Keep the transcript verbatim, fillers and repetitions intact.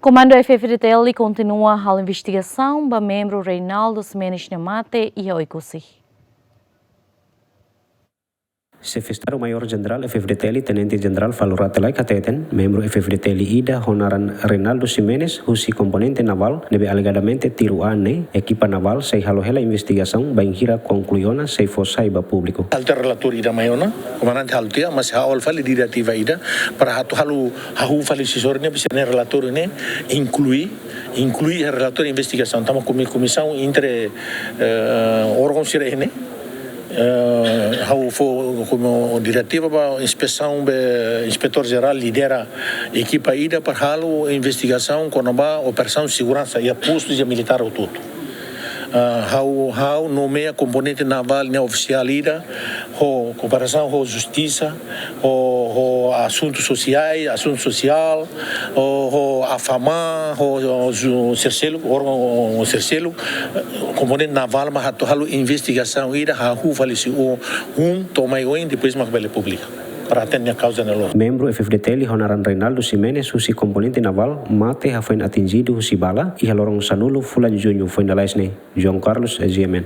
Komandu F-FDTL kontinua halo investigasaun ba membru Reinaldo Ximenes nia mate iha Oekusi. Xefe Estadu Maiór Jerál F-FDTL, Tenente Jerál Falur Rate Laek hateten, membru F-FDTL ida ho naran Reinaldo Ximenes, husi komponente navál, ne'ebé alegadamente tiru an ne'e, ekipa navál sei halo hela investigasaun, bainhira konklui ona sei fó sai ba públiku. Halo tiha relatóriu ida mai ona, komandante halo tiha, mas ha'u halo fali diretiva ida, para atu halo hahú fali husi sorin ne'e, ba sira-nia relatóriu ne'e, inklui, inklui iha relatóriu investigasaun, tanba komi-, komisaun entre, eh, órgaun sira-ne'e, eh, ha'u fó komu diretiva ba inspesaun, be inspetór jerál lidera ekipa ida para halo investigasaun kona-ba operasaun seguransa iha postu iha militár hotu-hotu. Ah, ha'u, ha'u nomeia komponente navál ne'e ofisiál ida, ho kooperasaun ho justisa, ho, ho asuntu sosiál, asuntu sosiál, ho, ho AFAMA, ho, ho ju-, sira seluk, órgaun sira seluk, eh, komponente navál mak atu halo investigasaun ida, hahú fali husi o-, hun to'o mai oin, depois mak bele publika. Para atende nia kauza ne'e loos. Membru F-FDTL ho naran Reinaldo Ximenes husi komponente navál mate hafoin atinjidu husi bala, iha loron sanulu fulan Juñu foin lalais ne'e. João Carlos, G M N.